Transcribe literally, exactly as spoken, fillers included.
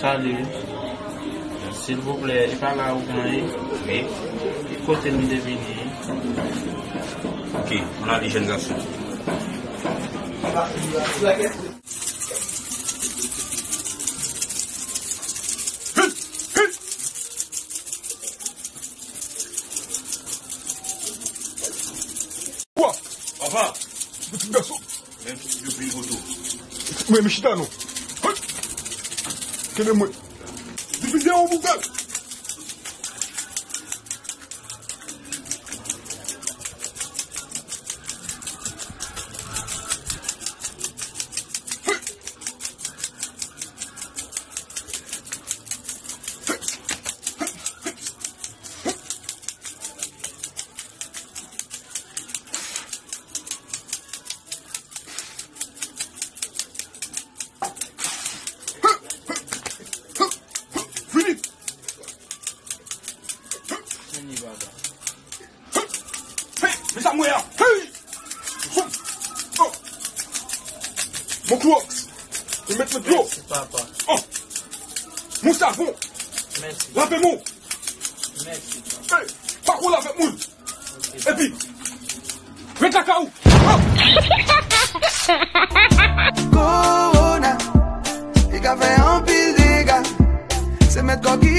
Salut. Silvouplè, e pa la ou genyen? Wi. E kote m te vini? Ok, ann ale, jèn gason. Wa! Papa! Pitit gason! Menm si yo pil koto. Mwen, men chita non. Kenbe mwen. Divize yon boukal. Vini! Vini, papa. Hey, men sa m wè a. Hey! Oh! Mon klowòks. Li met nan dlo. Mèsi, papa. Oh! Mon savon. Mèsi. Lave men w. Mèsi, papa. Hey! Pa koule avèk moun. Ok. Epi, ret lakay ou. Oh! Kowona, li ka fè anpil dega. Se mèt kò ki